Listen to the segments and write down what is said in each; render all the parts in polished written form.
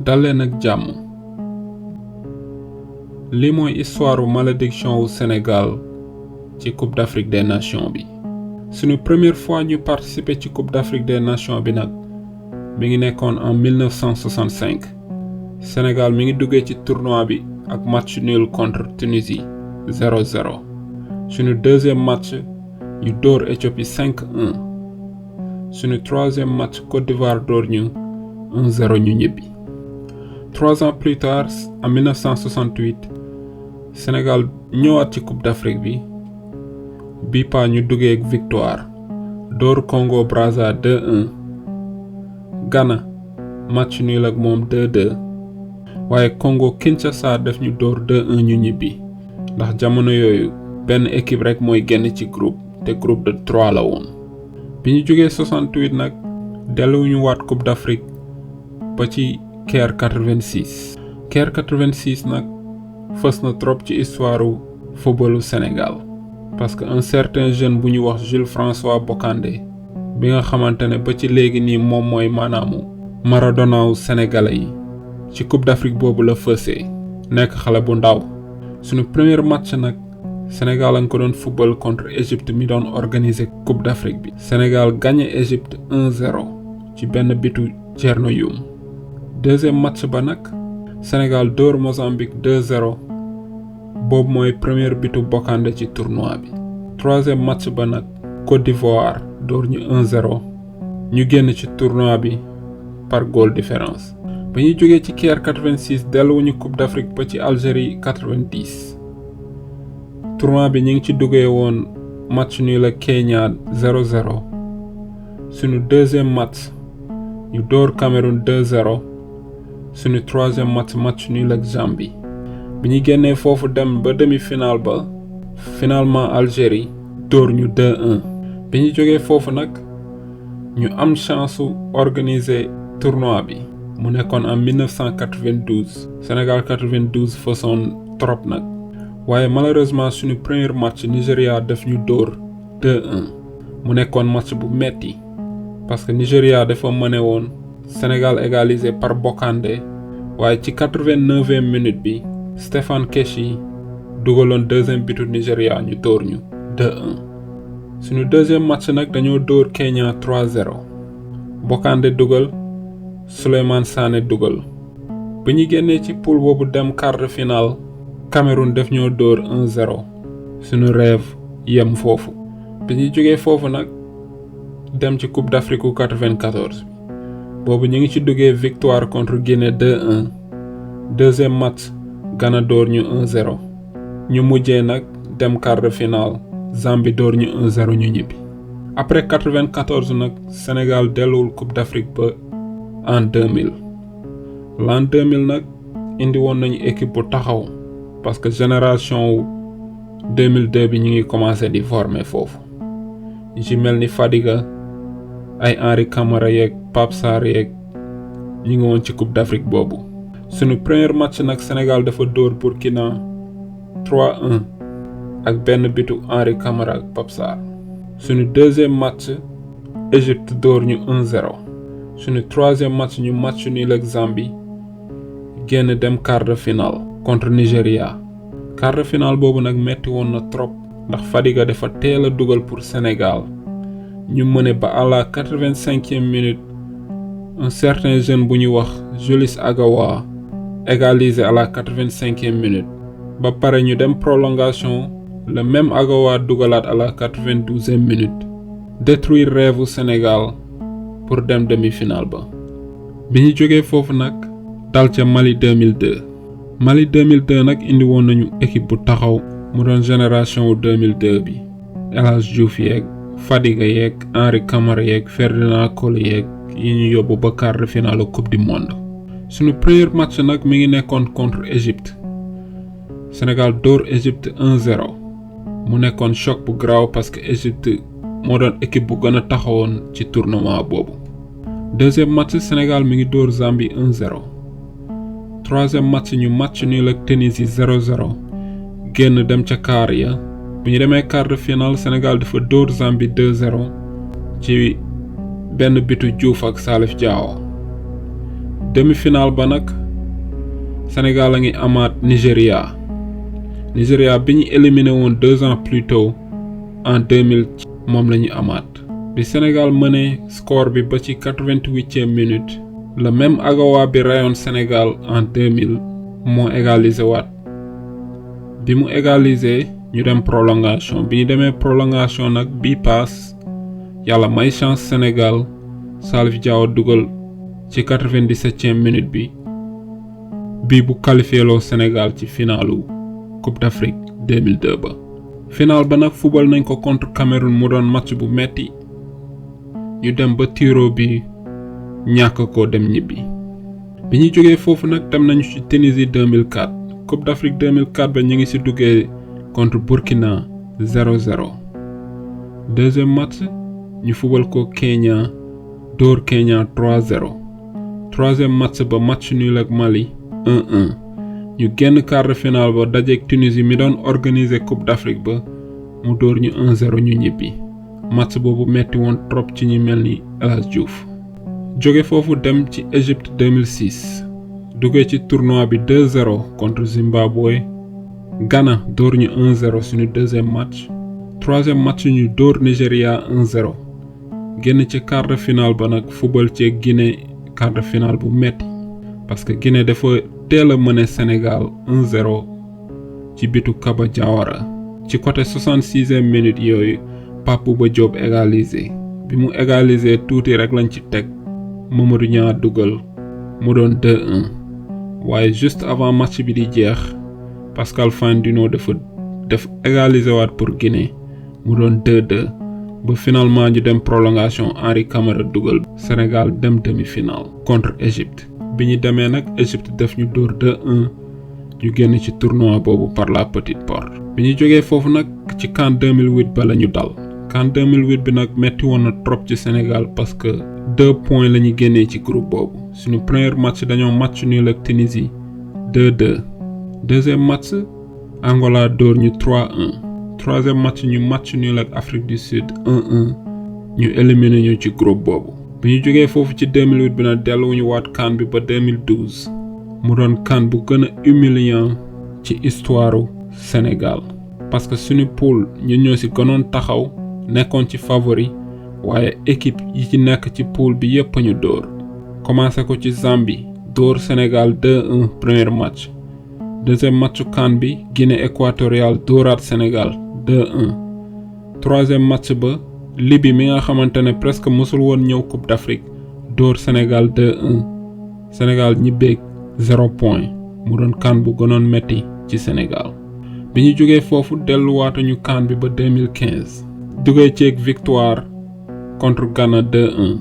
Daleen ak jàmm. Lii mooy histoire malédiction wu Sénégal ci Coupe d'Afrique des Nations bi. Suñu première fois ñu participer ci Coupe d'Afrique des Nations bi nag mi ngi nekkoon en 1965. Sénégal mi ngi duggee ci tournoi bi ak match nul contre Tunisie 0-0. Suñu deuxième match ñu dóor Éthiopie 5-1. Suñu troisième match Côte d'Ivoire dóor ñu 1-0 ñu ñibbi. 3 ans plus tard, en 1968, Sénégal ñëwaat ci Coupe d'Afrique bi pa ñu duggee ak victoire dóor Congo Brazza 2-1. Ghana match nul ak moom 2-2. waaye Congo Kinshasa def ñu dóor 2-1 ñu ñibbi ndax jamono yooyu benn équipe rek mooy génn ci groupe te groupe de 3 la woon. bi ñu jógee 68 nag delluñu waat Coupe d'Afrique ba ci Caire 86. Caire 86 nag fës na trop ci histoire footballu Sénégal parce que un certain jeune bu ñu wax Jules François Bocandé bi nga xamante ne ba ci léegi nii moom mooy maanaamu Maradona wu sénégalais yi ci Coupe d'Afrique boobu la fësee nekk xale bu ndaw. suñu premier match nag Sénégal a nga ko doon football contre Égypte mi doon organiser Coupe d'Afrique bi. Sénégal gagné Égypte 1-0 ci benn bitu Thierno Youm. deuxième match ba nag Sénégal dóor Mozambique 2-0 boobu mooy premier bitu Bocandé ci tournoi bi. troisième match ba nag Côte d'Ivoire dóor ñu 1-0 ñu génn ci tournoi bi par goal différence. ba ñuy jógee ci Caire 86 delluwuñu Coupe d'Afrique ba ci Algérie 90. tournoi bi ñu ngi ci duggee woon match nul ak Kenya 0-0. suñu deuxième match ñu dóor Cameroun 2-0. suñu troisième match nul ak Zambie. bi ñu génnee foofu dem ba demi-finale ba finalement Algérie dóor ñu 2-1. bi ñu jógee foofu nag ñu am chance su organiser tournoi bi mu nekkoon en 1992. Sénégal 92 façon trop nag waaye malheureusement suñu premier match Nigéria def ñu dóor 2-1 mu nekkoon match bu metti parce que Nigéria dafa mëne woon Sénégal égalisé par Bocandé waaye ci 89e minute bi Stéphane Keshi dugaloon deuxième bitu Nigéria ñu dóor ñu 2-1. suñu deuxième match nag dañoo dóor Kenya 3-0 Bocandé dugal Souleymane Sané dugal. bi ñu génnee ci poule boobu dem quart de finale Cameroun def ñoo dóor 1-0 suñu rêve yem foofu. bi ñu jógee foofu nag dem ci Coupe d'Afrique u 94 boobu ñu ngi ci duggee victoire contre Guinée 2-1. deuxième match Ghana dóor ñu 1-0 ñu mujjee nag dem quart de finale Zambie dóor ñu 1-0 ñu ñibbi. après 94 nag Sénégal delluwul Coupe d'Afrique ba en 2000. l'an 2000 nag indi woon nañu équipe bu taxaw parce que génération wu 2002 bi ñu ngi commencé di former foofu ñu ci mel ni Fadiga ay Henri Camara yeeg Pape Sarr yeeg ñu ngi woon ci Coupe d'Afrique boobu. suñu premier match nag Sénégal dafa dóor Burkina 3-1 ak benn bitu Henri Camara ak Pape Sarr. suñu deuxième match Égypte dóor ñu 1-0. suñu troisième match ñu match nul ak Zambie génn dem quart de finale contre Nigéria. quart de finale boobu nag metti woon na trop ndax Fadiga dafa teel a dugal pour Sénégal ñu mëne ba à la 85e minute un certain jeune bu ñu wax Julius Agawa égalisé à la 85e minute. ba pare ñu dem prolongation le même Agawa dugalaat à la 92e minute détruire rêve u Sénégal pour dem demi-finale ba. bi ñu jógee foofu nag dal ca Mali 2002. Mali 2002 nag indi woon nañu équipe bu taxaw mu doon génération wu 2002 bi El Hadj Diouf yeeg Fadiga yeeg Henri Camara yeeg Ferdinand Coly yeeg yi ñu yóbbu ba quart de finale Coupe du monde. suñu premier match nag mi ngi nekkoon contre Égypte. Sénégal dóor Égypte 1-0 mu nekkoon choc bu graaw parce que Égypte moo doon équipe bu gën a taxawoon ci tournoi boobu. deuxième match Sénégal mi ngi dóor Zambie 1-0. troisième match ñu match nul ak Tunisie 0-0 génn dem ca quart ya. bu ñu demee quart de finale Sénégal dafa dóor Zambie 2-0 ci benn bitu Diouf ak Salif Diao. demi-finale ba nag Sénégal a ngi amaat Nigéria bi ñu éliminé woon 2 ans plus tôt en 2000 moom la ñu amaat bi Sénégal mënee score bi ba ci 88e minute le même Agawa bi rayoon Sénégal en 2000 moo égalisé waat bi mu égalisé ñu dem prolongation bi ñu demee prolongation nag bii paas yàlla may chance Sénégal Salif Diao dugal ci 97e minute bi bii bu qualifié loo Sénégal ci finalu Coupe d'Afrique 2002 ba. final ba nag football nañ ko contre Cameroun mu doon match bu metti ñu dem ba tiro bi ñàkk ko dem ñibbi. bi ñu jógee foofu nag dem nañu ci Tunisie 2004 Coupe d'Afrique 2004 ba ñu ngi ci duggee contre Burkina 0-0. deuxième match ñu football ko Kenya dóor Kenya 3-0. troisième match ba match nul ak Mali 1-1. ñu génn quart de finale ba dajeek Tunisie mi doon organiser Coupe d'Afrique ba mu dóor ñu 1-0 ñu ñibbi match boobu metti woon trop ci ñi mel ni El Hadji Diouf. jóge foofu dem ci Égypte 2006 duggee ci tournoi bi 2-0 contre Zimbabwe. Ghana dóor ñu 1-0 suñu deuxième match. troisième match ñu dóor Nigéria 1-0 génn ci quart de finale ba nag football ci Guinée quart de finale bu metti parce que Guinée dafa teel a mëne Sénégal 1-0 ci bitu Kaba Diawara ci côté 66e minute yooyu Pape Bouba Diop égalisé bi mu égalisé tuuti rek lañ ci teg Mamadou Niang dugal mu doon 2-1 waaye juste avant match bi di jeex Pascal Fandino dafa égalisé waat pour Guinée mu doon 2-2 ba finalement ñu dem prolongation Henri Camara dugal Sénégal dem demi-finale contre Égypte. bi ñu demee nag Égypte def ñu dóor 2-1 ñu génn ci tournoi boobu par la petite porte. bi ñu jógee foofu nag ci CAN 2008 ba la ñu dal CAN 2008 bi nag metti woon na trop ci Sénégal parce que 2 points la ñu génnee ci groupe boobu suñu premier match dañoo match nul ak Tunisie 2-2. deuxième match Angola dóor ñu 3-1. troisième match ñu match nul ak Afrique du Sud 1-1 ñu éliminé ñu ci groupe boobu. bi ñu jógee foofu ci 2008 bi nag delluwuñu waat CAN bi ba 2012 mu doon CAN bu gën a humiliant ci histoire Sénégal parce que suñu poule ñun ñoo ci gënoon taxaw nekkoon ci favori waaye équipe yi ci nekk ci poule bi yépp ñu dóor commencé ko ci Zambie dóor Sénégal 2-1 premier match. deuxième matchu CAN bi Guinée équatoriale dóoraat Sénégal 2-1. troisième match ba Libye mi nga xamante ne presque mosul woon ñëw Coupe d'Afrique dóor Sénégal 2-1 Sénégal ñibbeeg 0 point mu doon CAN bu gënoon metti ci Sénégal. bi ñu jógee foofu delluwaatuñu CAN bi ba 2015 duggee ceeg victoire contre Ghana 2-1.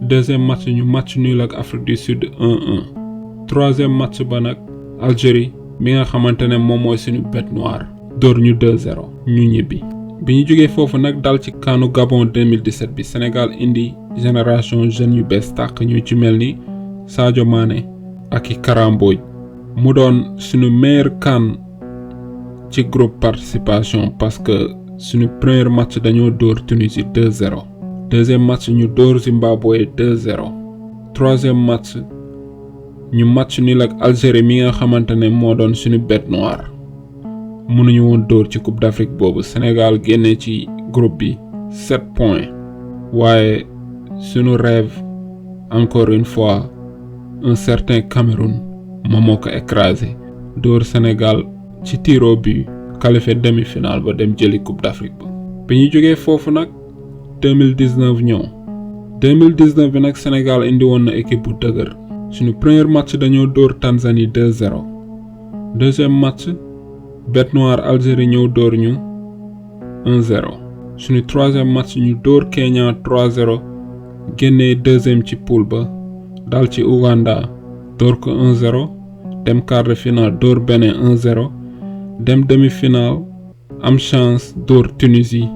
deuxième match ñu match nul ak Afrique du Sud 1-1. troisième match ba nag Algérie mi nga xamante ne moom mooy suñu bête noire dóor ñu 2-0 ñu ñibbi. bi ñu jógee foofu nag dal ci CANu Gabon 2017 bi Sénégal indi génération jeunes yu bees tàq ñu ci mel ni Sadio Mané ak i Kara Mbodj mu doon suñu meilleur CAN ci groupe participation parce que suñu premier match dañoo dóor Tunisie 2-0. deuxième match ñu dóor Zimbabwe 2-0. troisième match ñu match nul ak Algérie mi nga xamante ne moo doon suñu bête noire mënuñu woon dóor ci Coupe d'Afrique boobu Sénégal génne ci groupe bi 7 points waaye suñu rêve encore une fois un certain Cameroun moom moo ko écrasé dóor Sénégal ci tiro bi qualifié demi-finale ba dem jëli Coupe d'Afrique ba. bi ñu jógee foofu nag 2019 ñëw 2019 bi nag Sénégal indi woon na équipe bu dëgër suñu premier match dañoo dóor Tanzanie 2-0. deuxième match bête noire Algérie ñëw dóor ñu 1-0 suñu troisième match ñu dóor Kenya 3-0 génnee deuxième ci poule ba dal ci Ouganda dóor ko 1-0 dem quart de finale dóor Bénin 1-0 dem demi-finale am chance dóor Tunisie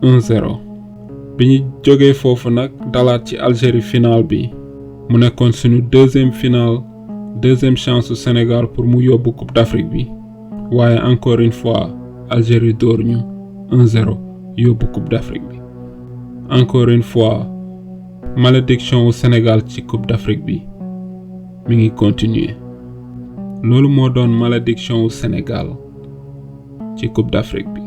1-0 bi ñu jógee foofu nag dalaat ci Algérie finale bi mu nekkoon suñu deuxième finale deuxième chance au Sénégal pour mu yóbbu Coupe d'Afrique bi waaye encore une fois Algérie dóor ñu 1-0 yóbbu Coupe d'Afrique bi encore une fois malédiction au Sénégal ci Coupe d'Afrique bi mi ngi continuer loolu moo doon malédiction wu Sénégal ci Coupe d'Afrique bi.